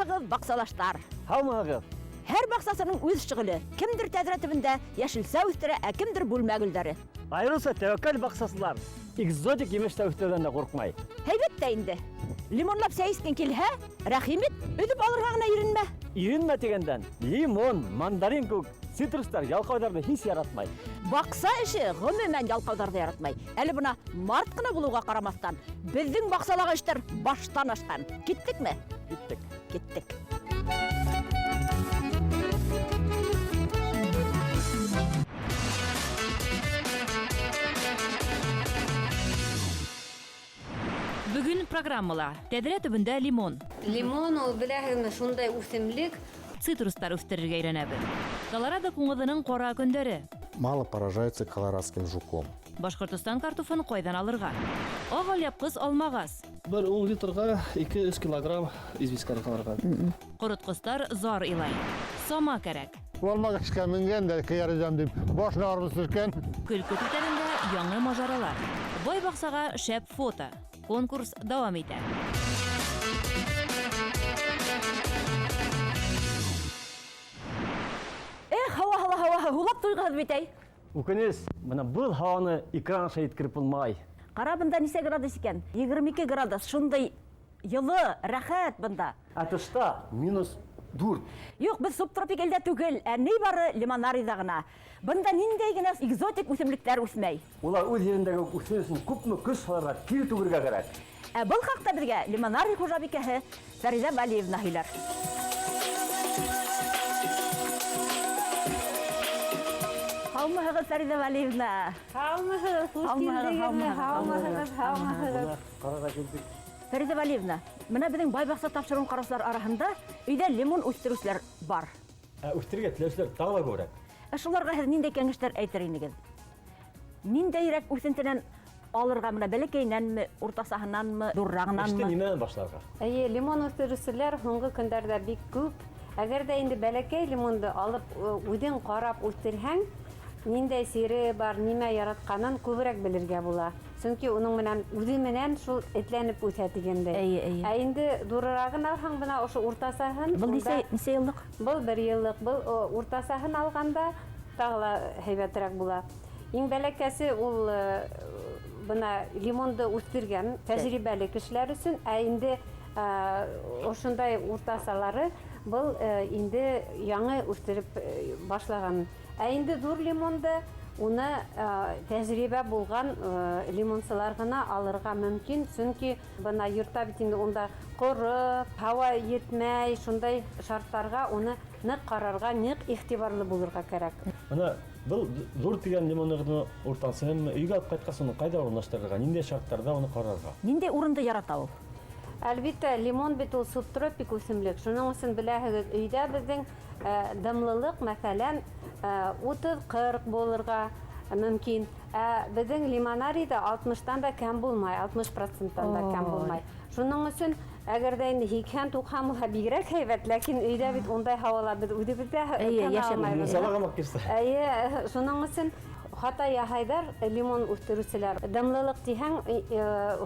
Һаумыһығыҙ, баҡсалаштар! Һаумыһығыҙ! Һәр баҡсасының үҙ шөғөлө. Кемдер тәҙрә төбөндә йәшелсә үҫтерә, ә кемдер бүлмә гөлдәре. Айырыуса тәүәккәл баҡсасылар экзотик емештәр үҫтереүҙән дә ҡурҡмай. Һәйбәт тә инде. Лимонлап сәй эскең килһә, рәхим ит, өҙөп алырға ғына иренмә. Иренмә тигәндән, лимон, мандарин кеүек цитрустар ялҡауҙарҙы һис яратмай. Баҡса эше гомумән ялҡауҙарҙы яратмай. Әле бына март ҡына булыуға ҡарамаҫтан, беҙҙең баҡсалағы эштәр баштан ашҡан. Киттекме? Киттек. Киттек. Бөгөн программала тәҙрә төбөндә лимон. Лимон ул, беләһегеҙме, шундай үҫемлек. Цитрустар үҫтерергә өйрәнәбеҙ. Колорадо ҡуңыҙының ҡара көндәре. Мало поражается колорадским жуком. Башҡортостан картуфын ҡайҙан алырға? Ағ алъяпҡыс алмағас. Бер 10 литрға 2-3 килограмм известка ҡалырға. Ҡоротҡостар зар илай. Сама кәрәк. Алмағасҡа менгән дә ҡыяр өҙәм тип, башына арбуз төшкән. Көлкө түтәлендә яңы мажаралар. Бай баҡсаға шәп фото. Конкурс дауам итә. Эх, һауаһы ла һауаһы, һулап туйғыһыҙ бит әй. Үкенес, бына был һауаны экран аша еткереп булмай. Ҡара, бында нисә градус икән? 22 градус. Шундай йылы, рәхәт бында. Ә тышта минус 4. Юҡ, беҙ субтропик илдә түгел, ә ни бары лимонарийҙа ғына. Бында ниндәй генә экзотик үҫемлектәр үҫмәй. Улар үҙ ерендәге үҫер өсөн күпме көс һалырға, тир түгергә кәрәк. Ә был хаҡта беҙгә лимонарий хужабикәһе Фәриҙә Вәлиевна һөйләр. Һаумыһығыҙ, Фәриҙә Вәлиевна. Һаумыһығыҙ, хуш Һаумыһығыҙ, килдегеҙме? һаумыһығыҙ, Һаумыһығыҙ, һаумыһығыҙ. Ҡарарға килдек. Фәриҙә Вәлиевна, бына беҙҙең бай баҡса тапшырыуын ҡараусылар араһында өйҙә лимон үҫтереүселәр бар. Ә үҫтерергә теләүселәр тағы ла күберәк. Ә шуларға һеҙ ниндәй кәңәштәр әйтер инегеҙ? Ниндәйерәк үҫентенән алырға, бына бәләкәйенәнме, уртасаһынанмы, Эште ҙурырағынанмы? нимәнән башларға? Эйе, лимон үҫтереүселәр һуңғы көндәрҙә бик күп. Әгәр ҙә инде бәләкәй лимонды алып үҙең ҡарап үҫтерһәң, ниндәй сире бар, нимә яратҡанын күберәк белергә була. Сөнки уның менән үҙе менән шул этләнеп үҫә тигәндәй. Эйе, эйе. Ә инде ҙурырағын алһаң, бына ошо уртасаһын, Был унда нисә йыллыҡ? Был бер йыллыҡ, был уртасаһын алғанда тағы ла һәйбәтерәк була. Иң бәләкәсе ул бына лимонды үҫтергән тәжрибәле кешеләр өсөн, ә инде ошондай уртасалары был инде яңы үҫтереп башлаған. Ә инде ҙур лимонды уны тәжрибә булған лимонсылар ғына алырға мөмкин, сөнки бына йортта бит инде унда ҡоро, һауа етмәй, шундай шарттарға уны ныҡ ҡарарға, ныҡ иғтибарлы булырға кәрәк. Бына был ҙур тигән лимонығыҙҙы уртансыһынмы, өйгә алып ҡайтҡас уны ҡайҙа урынлаштырырға, ниндәй шарттарҙа уны ҡарарға? Ниндәй урынды ярата ул? Әлбиттә, лимон бит ул субтропик үҫемлек. Шуның өсөн беләһегеҙ, өйҙә беҙҙең дымлылыҡ, мәҫәлән, 30-40 булырға мөмкин. Ә беҙҙең лимонарийҙа алтмыштан да кәм булмай, алтмыш проценттан да кәм Ой. булмай. Шуның өсөн, әгәр ҙә инде һикһән-туҡһан булһа бигерәк һәйбәт, ләкин өйҙә бит ундай һауала беҙ үҙебеҙ ҙә Эйе, тына йәшәмәйбеҙ. алмайбыҙ. Мисалға ғына килсә. Эйе, шуның өсөн хата яһайҙар лимон үҫтереүселәр. Дымлылыҡ тиһәң,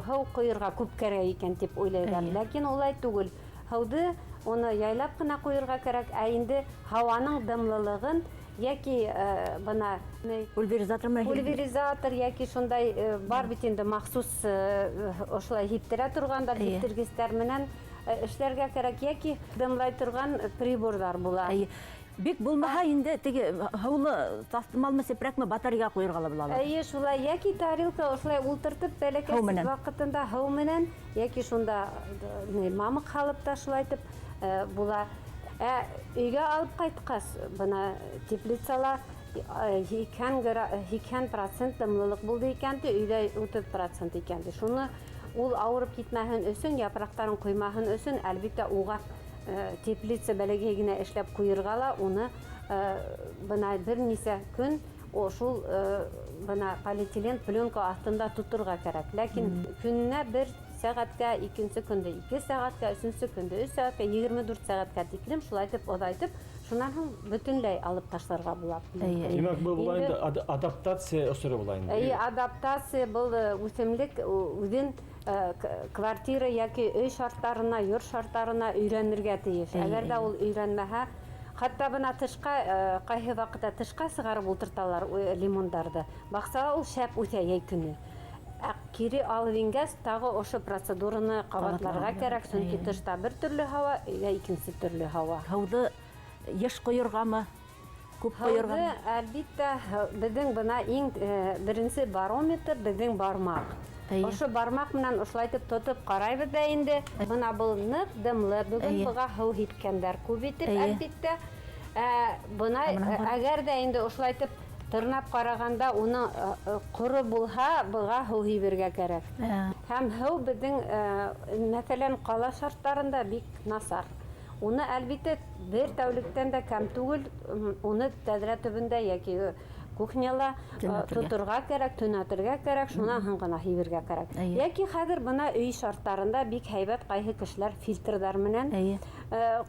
һыу ҡойорға күп кәрәк икән тип уйлайҙар. Эйе. Ләкин улай түгел. Һыуҙы уны яйлап ҡына ҡуйырға кәрәк, ә инде һауаның дымлылығын йәки бына Пульверизатор менән пульверизатор йәки шундай бар бит инде махсус ошолай һиптерә торғандар, Эйе. һиптергестәр менән эшләргә кәрәк, йәки дымлай торған приборҙар була. Эйе. Бик булмаһа инде теге һыулы таҫтымалмы, сепрәкме батареяға ҡуйырға ла була. Эйе, шулай, йәки тарелка ошолай ултыртып бәләкәс Һыу менән. ваҡытында һыу менән, йәки шунда мамыҡ һалып та шулай итеп була. Ә өйгә алып ҡайтҡас, бына теплицала һикһән процент дымлылыҡ булды икән ти, өйҙә утыҙ процент икән ти. Шуны ул ауырып китмәһен өсөн, япраҡтарын ҡоймаһын өсөн, әлбиттә, уға теплица бәләкәй генә эшләп ҡуйырға ла, уны бына бер нисә көн шул бына полиэтилен пленка аҫтында тоторға кәрәк. Ләкин көнөнә бер сәғәткә, икенсе көндә ике сәғәткә, өсөнсө көндә өс сәғәткә, егерме дүрт сәғәткә тиклем шулай итеп оҙайтып, шунан һуң бөтөнләй алып ташларға була. Эйе. Тимәк, был була Инде инде адаптация осоро була инде. Эйе, адаптация был үҫемлек үҙен Квартира йәки өй шарттарына, йорт шарттарына өйрәнергә тейеш. Әгәр ҙә ул өйрәнмәһә, хатта бына тышҡа, ҡайһы ваҡытта тышҡа сығарып ултырталар лимондарҙы. Баҡсала ул шәп үҫә йәй көнө. Ә кире алып ингәс, тағы ошо процедураны ҡабатларға кәрәк, сөнки тышта бер төрлө һауа, өйҙә икенсе төрлө һауа. Һыуҙы йыш ҡойорғамы? Күп ҡойорғамы? Һыуҙы, әлбиттә, беҙҙең бына иң беренсе барометр беҙҙең бармаҡ. Ошо бармаҡ менән ошолайтып тотоп ҡарайбыҙ ҙа инде. Бына был ныҡ дымлы, бөгөн быға һыу һипкәндәр күп итеп, әлбиттә. Бына әгәр ҙә инде ошолайтып тырнап ҡарағанда уның ҡоро булһа, быға һыу һибергә кәрәк. Һәм һыу беҙҙең, мәҫәлән, ҡала шарттарында бик насар. Уны әлбиттә бер тәүлектән дә кәм түгел, уны тәҙрә төбөндә йәки кухняла тоторға кәрәк, төнәтергә кәрәк, шунан һуң ғына һибергә кәрәк. Йәки хәҙер бына өй шарттарында бик һәйбәт ҡайһы кешеләр фильтрҙар менән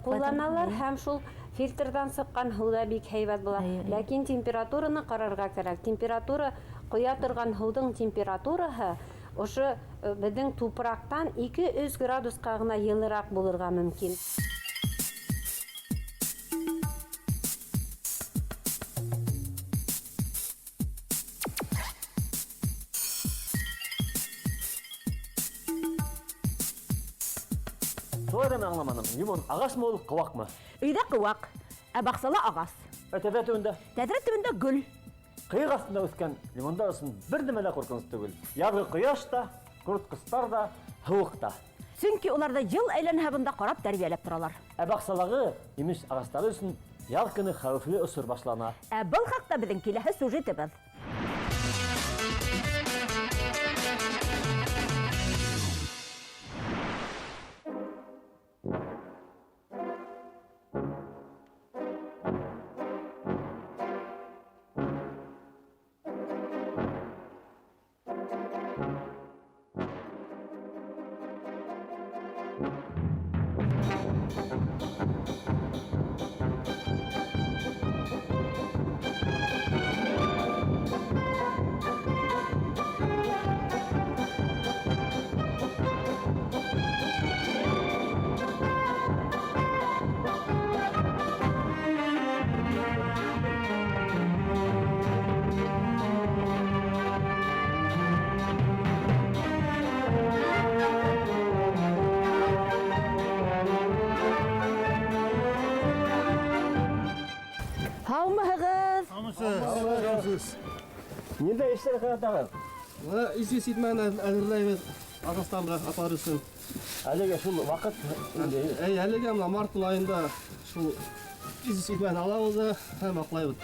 ҡулланалар һәм шул фильтрҙан сыҡҡан һыу ҙа бик һәйбәт була. Ләкин температураны ҡарарға кәрәк. Температура ҡоя торған һыуҙың температураһы ошо беҙҙең тупраҡтан 2-3 градусҡа ғына йылыраҡ булырға мөмкин. Шулай ҙа мин аңламаным. Лимон ағасмы ул, ҡыуаҡмы? Өйҙә ҡыуаҡ, ә баҡсала ағас. Ә тәҙрә төбөндә? Тәҙрә төбөндә гөл. Ҡыйыҡ аҫтында үҫкән лимондар өсөн бер нәмә лә ҡурҡыныс түгел. Яҙғы ҡояш та, ҡоротҡостар ҙа, һыуыҡ та. Сөнки уларҙы йыл әйләнәһе бында ҡарап тәрбиәләп торалар. Ә баҡсалағы емеш ағастары өсөн яҙ көнө хәүефле осор башлана. Ә был хаҡта беҙҙең киләһе сюжетыбыҙ. Ниндәй эштәр ҡылатағыҙ? Бына известь итмәне әҙерләйбеҙ ағастарға апар өсөн. Әлегә шул ваҡыт инде. Әй, әлегә бына март айында шул известь итмәне алабыҙ ҙа һәм аҡлайбыҙ.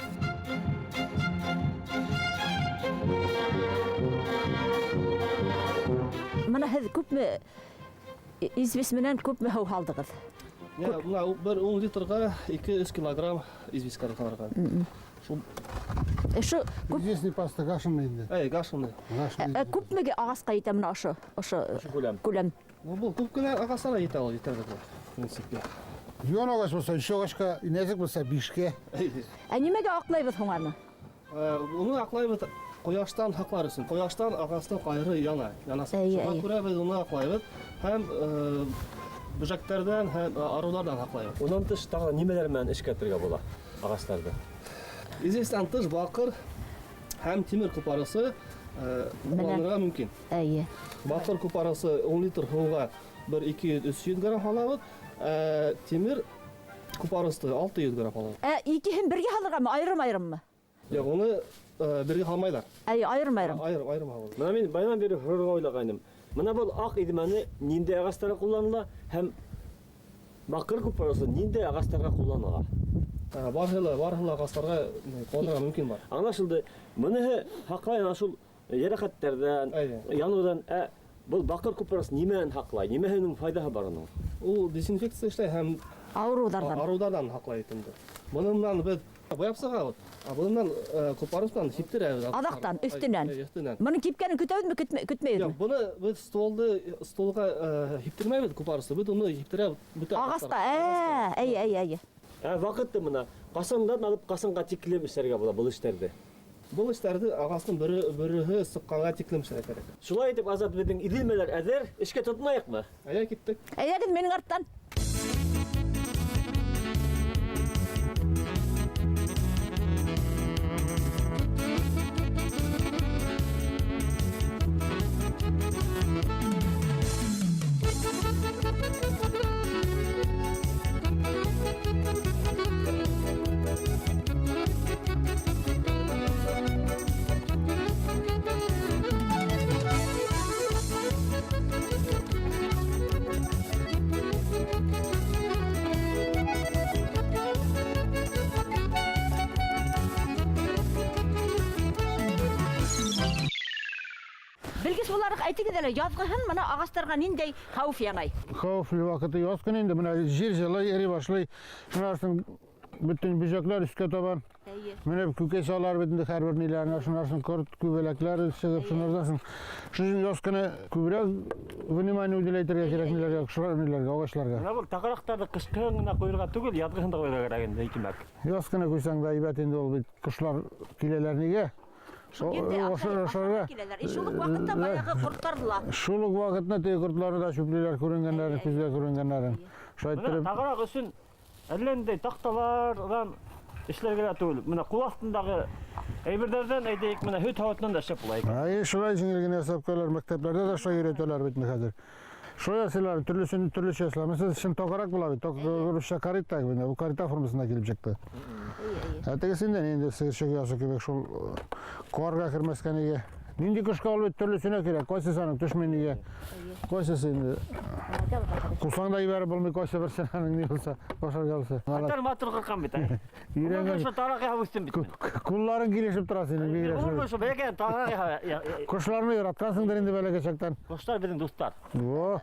Бына һеҙ күпме известь менән күпме һыу һалдығыҙ? Бына бер ун литрға ике-өс килограмм известь кәрәк алырға. Шул Ошо күп Известный паста гашеный инде. Әй, гашеный. Гашеный. Күпмегә ағасҡа етә бына ошо Ошо күләм. күләм? Ну, был күп кенә ағастарға етә ул, етәрлек ул, в принципе. Йон ағас булса, өс ағасҡа, нәҙек булса, бишкә. Ә нимәгә аҡлайбыҙ һуң аны? Уны аҡлайбыҙ ҡояштан һаҡлар өсөн. Ҡояштан ағастың ҡайыры яна, янасы. Шуға күрә беҙ уны аҡлайбыҙ һәм бөжәктәрҙән һәм арыуҙарҙан һаҡлайбыҙ. Унан тыш тағы нимәләр менән эшкәртергә була ағастарҙы? Известьтән тыш баҡыр һәм тимер купоросы ҡулланырға мөмкин. Баҡыр купоросы ун литр һыуға бер ике йөҙ, өс йөҙ грамм һалабыҙ. Тимер купоросты алты йөҙ грамм һалабыҙ. Икеһен бергә һалырғамы, айырым-айырыммы? Юҡ, уны бергә һалмайҙар. Әй, айырым-айырым. Айырым, айырым һалабыҙ. Бына мин баянан бире һорарға уйлағайным. Бына был аҡ иҙмәне ниндәй ағастарға ҡулланыла һәм баҡыр купоросы ниндәй ағастарға ҡулланыла? Барыһы ла ағастарға ҡулланырға мөмкин бар. Аңлашылды. Быныһы һаҡлай ана шул йәрәхәттәрҙән, яныуҙан. Был баҡыр купорос нимәнән һаҡлай? Нимәһенең файҙаһы бар уның? Ул дезинфекция эшләй һәм ауырыуҙарҙан. Ауырыуҙарҙан һаҡлай инде. Бының менән беҙ буяп сығабыҙ. Ә бының менән купорос менән һиптерәбеҙ. Аҙаҡтан, өҫтөнән. Әй, өҫтөнән. Бының кипкәнен көтәбеҙме, көтмәйбеҙме? Юҡ, быны беҙ столға һиптермәйбеҙ купоросты. Беҙ уны һиптерәбеҙ бөтә Ағасҡа, ағастарға. әй, әй, әй. Ваҡытты бына ҡасандан алып ҡасанға тиклем эшләргә була был эштәрҙе? Был эштәрҙе ағастың бөрөһө сыҡҡанға тиклем эшләргә кәрәк. Шулай итеп, Азат, беҙҙең иҙелмәләр әҙер, эшкә тотонайыҡмы? Әйҙә, киттек. Әйҙәгеҙ минең арттан. Белгес булараҡ әйтегеҙ әле, яҙғыһын мына ағастарға ниндәй хәүеф янай? Хәүефле ваҡыты яҙ көнө инде, мына ер жылый, эри башлай. Шунан һуң бөтөн бөжәкләр өҫкә табан. Менә күкәй салар бит инде һәр бер ниләренә, шунан һуң ҡорт күбәләкләр сығып, шунарҙан һуң шуның яҙ көнө күберәк внимание уделять итергә кәрәк ниләргә, ҡоштар ниләргә, ағастарға. Мына был тағараҡтарҙы ҡышҡыһын ғына ҡуйырға түгел, яҙғыһын да ҡуйырға кәрәк инде, тимәк. Яҙ көнө ҡуйсаң да әйбәт инде ул бит, ҡоштар киләләр нигә? Шул уҡ ваҡытта баяғы ҡорттарҙы ла. Шул уҡ ваҡытта теге ҡорттарҙы да сүпләйләр, күренгәндәрен, күҙгә күренгәндәрен. Шулай иттереп. Тағараҡ өсөн әллә ниндәй таҡталарҙан эшләргә лә түгел. Мына ҡул аҫтындағы әйберҙәрҙән, әйтәйек, мына һөт һауытынан да эшләп була икән. Әйе, шулай еңел генә ясап ҡуялар, мәктәпләрҙә дә шулай өйрәтәләр бит хәҙер. Шулай ясайлар, төрлөсен төрлөсә ясайлар. Мәсәлән, шын тағараҡ була бит, русча карита, бу карита формасында килеп сыҡты. Ә тегесендә инде сыйырсыҡ ясы кебек шул ҡарға кермәскә нигә. Нинди ҡошҡа ул бит төрлөсенә кирәк, ҡайсыһы аның төшмәй нигә, ҡайсыһы инде ҡусаң да ебәреп булмай, ҡайсы берсен аның ни булса, ашарға алса. Аттар матур ҡырҡан бит, әй. Өйрәнгән. Шул тараҡ яһап үҫтем бит мин. Ҡулларың килешеп тора һинең, бигерәк. Ул шул бәләкәй тараҡ яһап. Ҡоштарны яратҡанһыңдыр инде бәләкәй саҡтан. Ҡоштар беҙҙең дуҫтар. Во.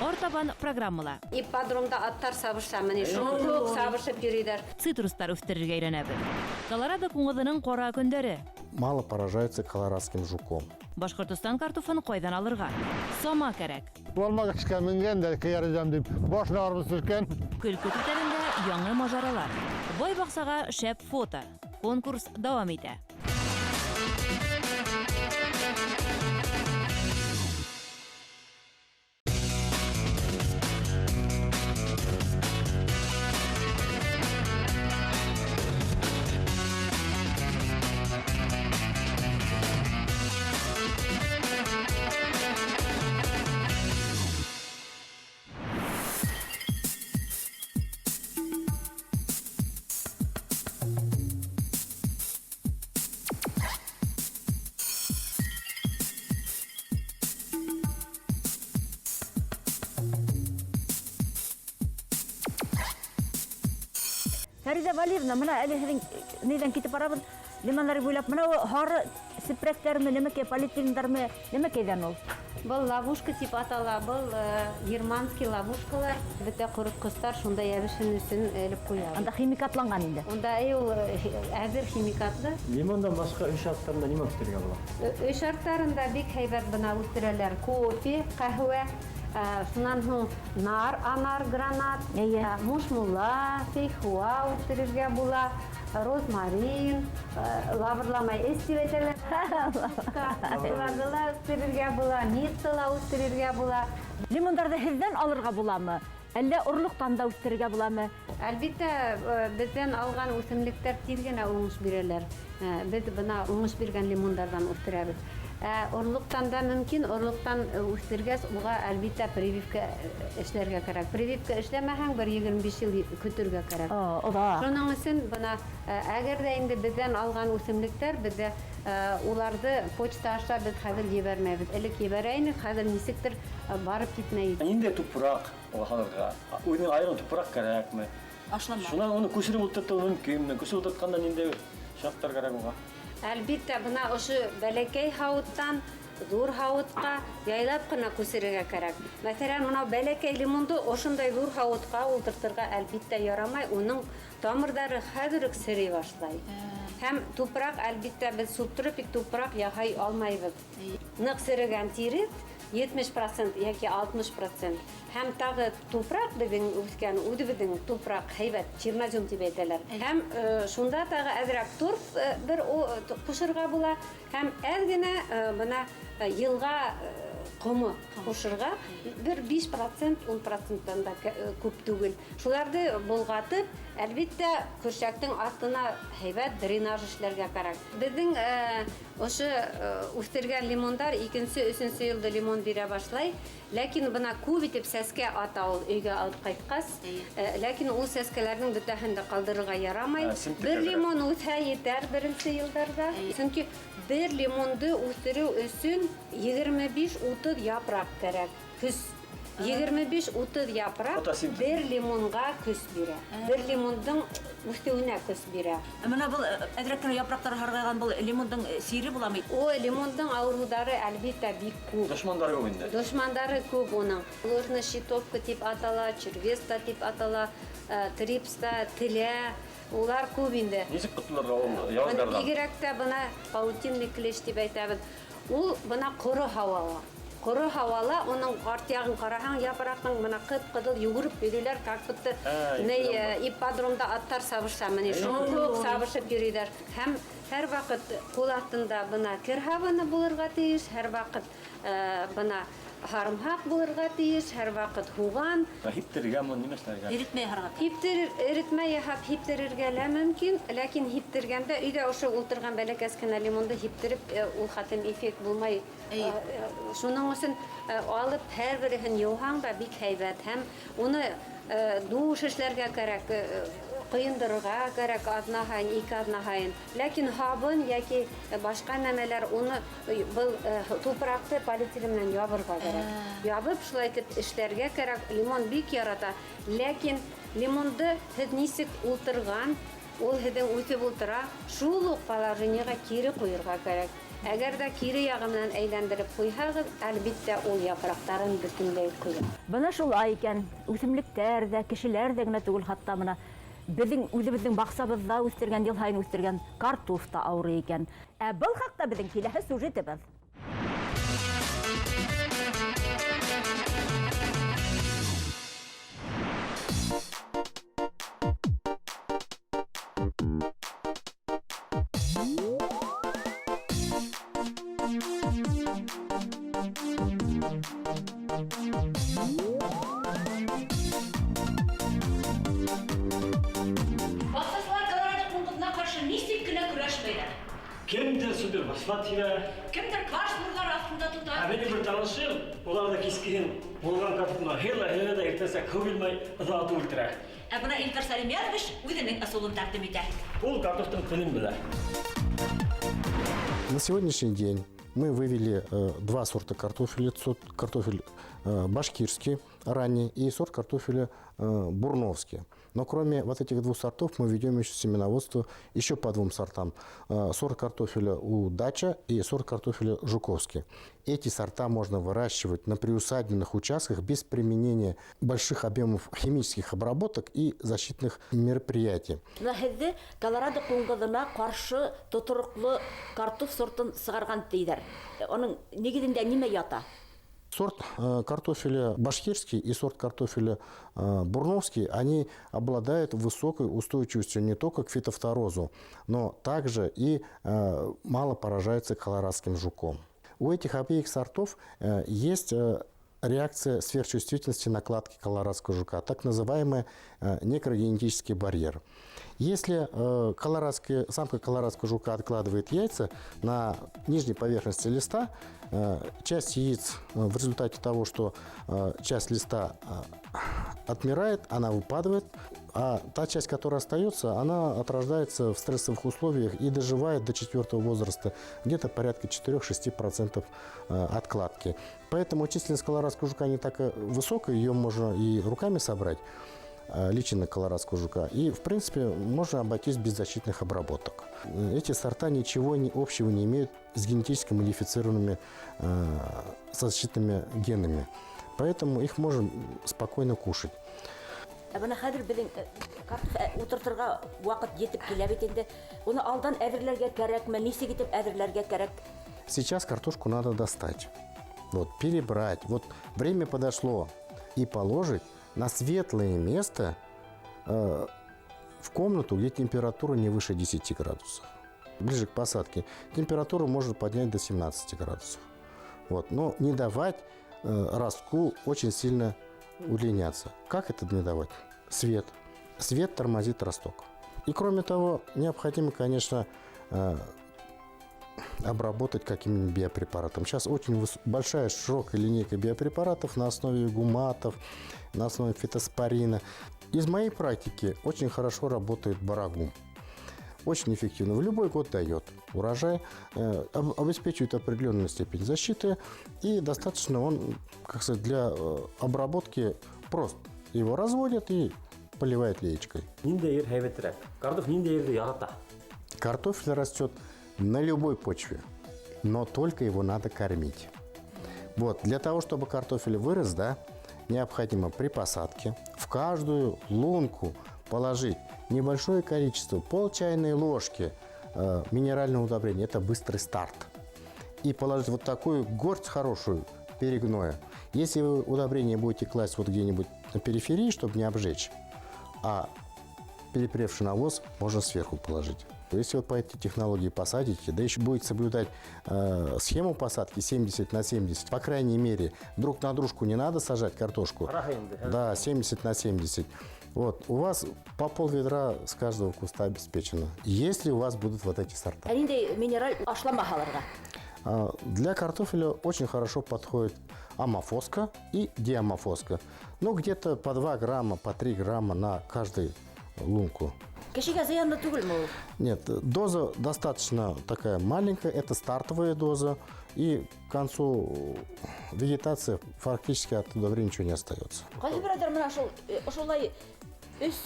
Артабан программала. Ипподромда аттар сабышса, міне шул сабышып йөрөйҙәр. Цитрустар үҫтерергә өйрәнәбеҙ. Колорадо ҡуңыҙының ҡара көндәре. Мало поражаются колорадским жуком. Башҡортостан картофын ҡайҙан алырға? Сама кәрәк. Алмағасҡа менгән дә ҡыяр эҙәм тип башына арбыҙ сирткән. Көлкө түтәлендә яңы мажаралар. Бай баҡсаға шәп фото. Конкурс дауам итә. Фәриҙә Валиевна, мына әле һеҙҙең ниҙән китеп барабыҙ, лимондар буйлап, мына һары сепрәктәрме, нәмәкәй, полиэтилендармы, нәмәкәйҙән ул? Был ловушка тип атала, был германский ловушкалар. Бөтә ҡоротҡостар шунда йәбешен өсөн элеп ҡуябыҙ. Анда химикатланған инде. Унда ул әҙер химикатлы. Лимондан башҡа өй шарттарында нимә үҫтерергә була? Өй шарттарында бик һәйбәт бына үҫтерәләр. Кофе, ҡәһүә, шунан һуң нар, анар, гранат, мушмула, фейхуа үҫтерергә була, розмарин, лавырламай эс тип әйтәләр. Уларҙы ла үҫтерергә була, мирта ла үҫтерергә була. Лимондарҙы һеҙҙән алырға буламы? Әллә орлоҡтан да үҫтерергә буламы? Әлбиттә, беҙҙән алған үҫемлектәр тиҙ генә уңыш бирәләр. Беҙ бына уңыш биргән лимондарҙан үҫтерәбеҙ. Орлоҡтан да мөмкин, орлоҡтан үҫтергәс, уға әлбиттә прививка эшләргә кәрәк. Прививка эшләмәһәң, бер 25 йыл көтөргә кәрәк. Оҙаҡ. Шуның өсөн бына, әгәр ҙә инде беҙҙән алған үҫемлектәр, беҙҙә уларҙы почта аша беҙ хәҙер ебәрмәйбеҙ. Элек ебәрә инек, хәҙер нисектер барып китмәй. Ниндәй тупраҡ алырға? Үҙенең айырым тупраҡ кәрәкме? Ашлама. Шунан уны күсереп ултыртыу мөмкинме? Күсереп ултыртҡанда ниндәй шарттар кәрәк уға? Әлбиттә, бына ошо бәләкәй һауыттан ҙур һауытҡа яйлап ҡына күсерергә кәрәк. Мәҫәлән, мынау бәләкәй лимонды ошондай ҙур һауытҡа ултыртырға әлбиттә ярамай, уның тамырҙары хәҙер үк серей башлай. Һәм тупраҡ, әлбиттә, беҙ субтропик тупраҡ яһай алмайбыҙ. Ныҡ серегән тирет 70% йәки 60%. Һәм тағы тупраҡ беҙҙең үҫкән, үҙебеҙҙең тупраҡ һәйбәт, чернозем тип әйтәләр. Һәм шунда тағы әҙерәк торф бер ҡушырға була. Һәм әҙ генә бына йылға ҡомо ҡушырға, бер 5%, 10%-тан да күп түгел. Шуларҙы болғатып, әлбиттә, көршәктең аҫтына һәйбәт дренаж эшләргә кәрәк. Беҙҙең ошо үҫтергән лимондар икенсе, өсөнсө йылда лимон бирә башлай. Ләкин бына күп итеп сәскә ата ул өйгә алып ҡайтҡас. Ләкин ул сәскәләрҙең бөтәһен дә ҡалдырырға ярамай. Бер лимон үҫһә етәр беренсе йылдарҙа. Сөнки бер лимонды үҫтереү өсөн 25-30 япраҡ кәрәк. Көс. 25-30 япраҡ бер лимонға көс бирә. Бер лимондың үҫеүенә көс бирә. Бына был әҙерәк кенә япраҡтары һарғайған был лимондың сире буламы? О, лимондың ауырыуҙары әлбиттә бик күп. Дошмандары күп инде. Дошмандары күп уның. Ложно-щитовка тип атала, червеста тип атала, трипста, телә. Улар күп инде. Нисек ҡотолорға ул яуыздарҙан? Бигерәк тә бына паутинный клещ тип әйтәбеҙ. Ул бына ҡоро һауала. Ҡоро һауала, уның арт яғын ҡараһаң, япраҡтың бына ҡып-ҡыҙыл йүгереп йөрөйләр, как будто ипподромда аттар сабышса, міне шул кеүек сабышып йөрөйҙәр. Һәм һәр ваҡыт ҡул аҫтында бына кер һабыны булырға тейеш, һәр ваҡыт бына һарымһаҡ булырға тейеш, һәр ваҡыт һуған. Һиптерергә ме, нимә эшләргә? Эретмә яһарға. Эретмә яһап һиптерергә лә мөмкин, ләкин һиптергәндә өйҙә ошо ултырған бәләкәс кенә лимонды һиптереп, ул хатым эффект булмай. Шуның өсөн алып һәр береһен йыуһаң да бик һәйбәт. Һәм уны душ эшләргә кәрәк, ҡойондорорға кәрәк аҙна һайын, ике аҙна һайын. Ләкин һабын йәки башҡа нәмәләр уны был тупраҡты полиэтилен менән ябырға кәрәк. Ябып шулай итеп эшләргә кәрәк. Лимон бик ярата. Ләкин лимонды һеҙ нисек ултырған, ул һеҙҙең үҫеп ултыра, шул уҡ положениеға кире ҡуйырға кәрәк. Әгәр ҙә кире яғы менән әйләндереп ҡуйһағыҙ, әлбиттә, ул япраҡтарын бөтөнләй ҡоя. Бына шулай икән, үҫемлектәр ҙә, кешеләр ҙә генә түгел, хатта бына беҙҙең үҙебеҙҙең баҡсабыҙҙа үҫтергән, йыл һайын үҫтергән картоф та ауырый икән. Ә был хаҡта беҙҙең киләһе сюжетыбыҙ. Кемдер суперфосфат һибә, кемдер кварц нурлары аҫтында тота. Ә минең бер танышым, улар ҙа кискеһен булған картофына һыйла-һыйла ҙа иртәнсәк һыу бирмәй, оҙатып үлтерә. Ә бына Илдар Сәлимьянович үҙенең ысулын тәҡдим итә. Ул картофтың телен белә. На сегодняшний день мы вывели два сорта картофеля. Сорт картофель башкирский ранний и сорт картофеля бурновский. Но кроме вот этих двух сортов мы ведем еще семеноводство еще по двум сортам. Сорт картофеля Удача и сорт картофеля Жуковский. Эти сорта можно выращивать на приусадебных участках без применения больших объемов химических обработок и защитных мероприятий. Бына һеҙҙе Колорадо ҡуңғыҙына ҡаршы тотороҡло картоф сортын сығарған тейҙәр. Уның нигеҙендә нимә ята? Сорт картофеля башкирский и сорт картофеля бурновский, они обладают высокой устойчивостью не только к фитофторозу, но также и мало поражаются колорадским жуком. У этих обеих сортов есть реакция сверхчувствительности накладки колорадского жука, так называемый некрогенетический барьер. Если самка колорадского жука откладывает яйца на нижней поверхности листа, часть яиц в результате того, что часть листа отмирает, она выпадает, а та часть, которая остается, она отрождается в стрессовых условиях и доживает до 4 возраста где-то порядка 4-6% откладки. Поэтому численность колорадского жука не так высокая, ее можно и руками собрать, личинок колорадского жука. И, в принципе, можно обойтись без защитных обработок. Эти сорта ничего общего не имеют с генетически модифицированными защитными генами. Поэтому их можно спокойно кушать. Ә бына хәҙер беҙҙең картоф ултыртырға ваҡыт етеп килә бит инде. Уны алдан әҙерләргә кәрәкме? Нисек итеп әҙерләргә кәрәк? Сейчас картошку надо достать, вот, перебрать. Вот время подошло и положить на светлое место в комнату, где температура не выше 10 градусов. Ближе к посадке температуру можно поднять до 17 градусов. Вот. Но не давать ростку очень сильно удлиняться. Как это не давать? Свет. Свет тормозит росток. И кроме того, необходимо, конечно, обработать каким-нибудь биопрепаратом. Сейчас очень большая, широкая линейка биопрепаратов на основе гуматов, на основе фитоспорина. Из моей практики очень хорошо работает барагум. Очень эффективно. В любой год дает урожай, обеспечивает определенную степень защиты. И достаточно он, как сказать, для обработки прост. Его разводят и поливают леечкой. Ниндәй ер һәйбәтерәк? Картоф ниндәй ерҙе ярата? Картофель растет на любой почве, но только его надо кормить. Вот, для того, чтобы картофель вырос, да, необходимо при посадке в каждую лунку положить небольшое количество, пол чайной ложки минерального удобрения. Это быстрый старт. И положить вот такую горсть хорошую перегноя. Если вы удобрение будете класть вот где-нибудь на периферии, чтобы не обжечь, а перепревший навоз можно сверху положить. Если вот по этой технологии посадите, да еще будет соблюдать схему посадки 70 на 70, по крайней мере, друг на дружку не надо сажать картошку. Да, 70 на 70. Вот, у вас по пол ведра с каждого куста обеспечено, если у вас будут вот эти сорта. Ә ниндәй минераль ашлама һалырға? Для картофеля очень хорошо подходит аммофоска и диаммофоска. Где-то по 2 грамма, по 3 грамма на каждую лунку. Кешегә зыянлы түгелме ул? Нет, доза достаточно такая маленькая, это стартовая доза. И к концу вегетации фактически от удобрения ничего не остается. Ҡайһы берәүҙәр менә шулай өс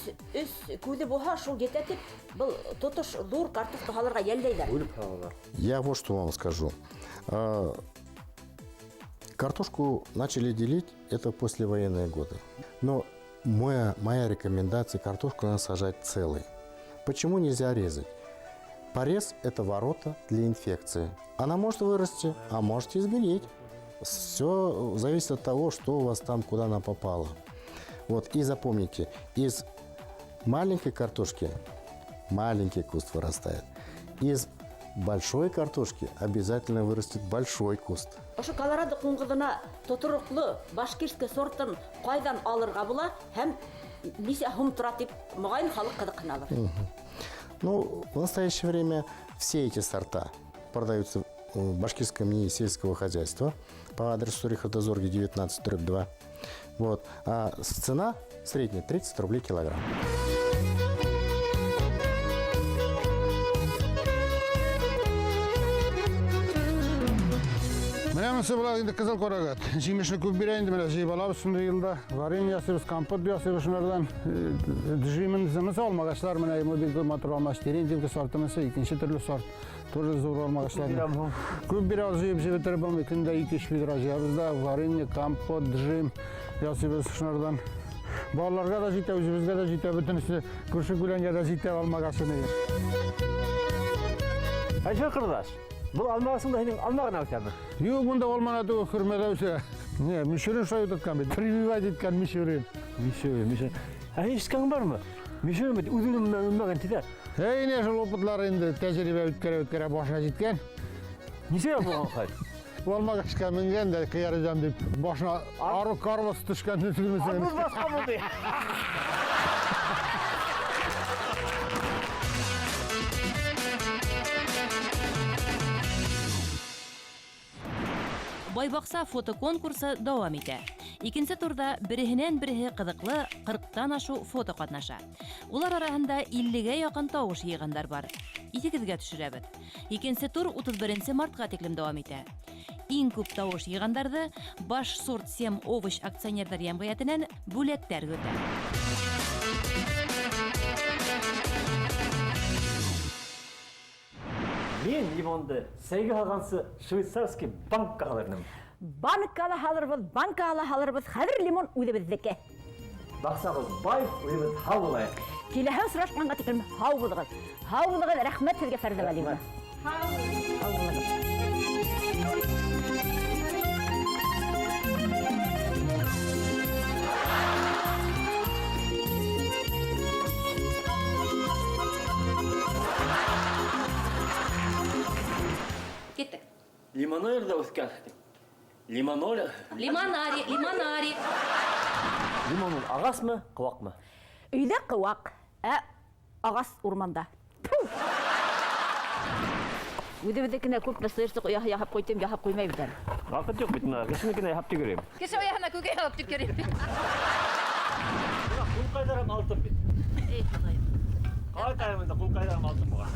күҙе булһа, шул етә тип, был тотош ҙур картофты һалырға йәлләйҙәр. Бүлеп һалалар. Я вот что вам скажу. Картошку начали делить, это послевоенные годы. Но моя рекомендация, картошку надо сажать целой. Почему нельзя резать? Порез – это ворота для инфекции. Она может вырасти, а может и сгнить. Все зависит от того, что у вас там, куда она попала. Вот, и запомните, из маленькой картошки маленький куст вырастает. Из большой картошки обязательно вырастет большой куст. Ошо Колорадо ҡуңғыҙына тотороҡло башкирский сортын ҡайҙан алырға була һәм нисә һум тора тип моғайын халыҡ ҡыҙыҡһыналыр. В настоящее время все эти сорта продаются в Башкирском НИИ сельского хозяйства по адресу Рихарда Зорге 19/2. Вот. А цена средняя 30 рублей килограмм. Менә монысы була инде кызыл карагат. Җимешне күп бирә инде, менә җыеп алабыз шундый елда. Варенье ясыйбыз, компот ясыйбыз шунардан. Джимын, зымысы алмагачлар менә бу бик матур алмач. Терентьевка сорты монысы, икенче төрле сорт. Тоже зур алмагачлар. Күп бирә, ул җыеп җибәреп булмый. Көндә ике-өч ведра җыябыз да, варенье, компот, джим ясыйбыз шунардан. Балаларга да җитә, үзебезгә дә җитә, бөтенесе күрше күләнгә дә җитә алмагачы. Әлфир ҡорҙаш, был алмағасың да һинең алма ғына үҫәме? Юҡ, бында алма ғына түгел, хөрмә лә үҫә. Не, Мишурин шулай үткән бит, прививать иткән Мишурин. Мишурин, Мишурин. Ә һин ишеткәнең бармы? Мишурин бит үҙенең менән үлмәгән тиҙәр. Әй, не, шул опытлар инде тәжрибә үткәрә-үткәрә башына җиткән. Нисә ел булған хәл? Ул алмағасҡа менгән дә ҡыяр өзәм дип, башына арыу карбыз төшкән түгелме? Арбуз башҡа булды. Байбаҡса фотоконкурсы дауам итә. Икенсе турҙа береһенән береһе ҡыҙыҡлы ҡырҡтан ашыу фото ҡатнаша. Улар араһында иллегә яҡын тауыш йыйғандар бар. Иҫегеҙгә төшөрәбеҙ. Икенсе тур утыҙ беренсе мартҡа тиклем дауам итә. Иң күп тауыш йыйғандарҙы Баш сорт сем овощ акционерҙар йәмғиәтенән бүләктәр көтә. Мин лимонды сәйгә һалғансы швейцарский банкка һалыр инем. Банкка ла һалырбыҙ, банкка ла һалырбыҙ. Хәҙер лимон үҙебеҙҙеке. Баҡсабыҙ бай, үҙебеҙ һау булайыҡ. Киләһе осрашҡанға тиклем һау булығыҙ. Һау булығыҙ, рәхмәт һеҙгә, Фәрҙә Вәлиевна. Һау булығыҙ. Киттек. Лимонойрҙа үҫкән. Лимоноль. Лимонари, лимонари. Лимон ул ағасмы, ҡыуаҡмы? Өйҙә ҡыуаҡ, ә ағас урманда. Үҙебеҙҙекенә күпме сыйырсыҡ ояһы яһап ҡуйҙым, яһап ҡуймай бит әле. Ваҡыт юҡ бит бына, кешенекенә яһап төкөрәйем. Кеше ояһына күкәй алып төкөрәйем. Бына ҡулҡайҙарым алтын бит. Эй, Хоҙайым. Ҡайтайым инде, ҡулҡайҙарым алтын була.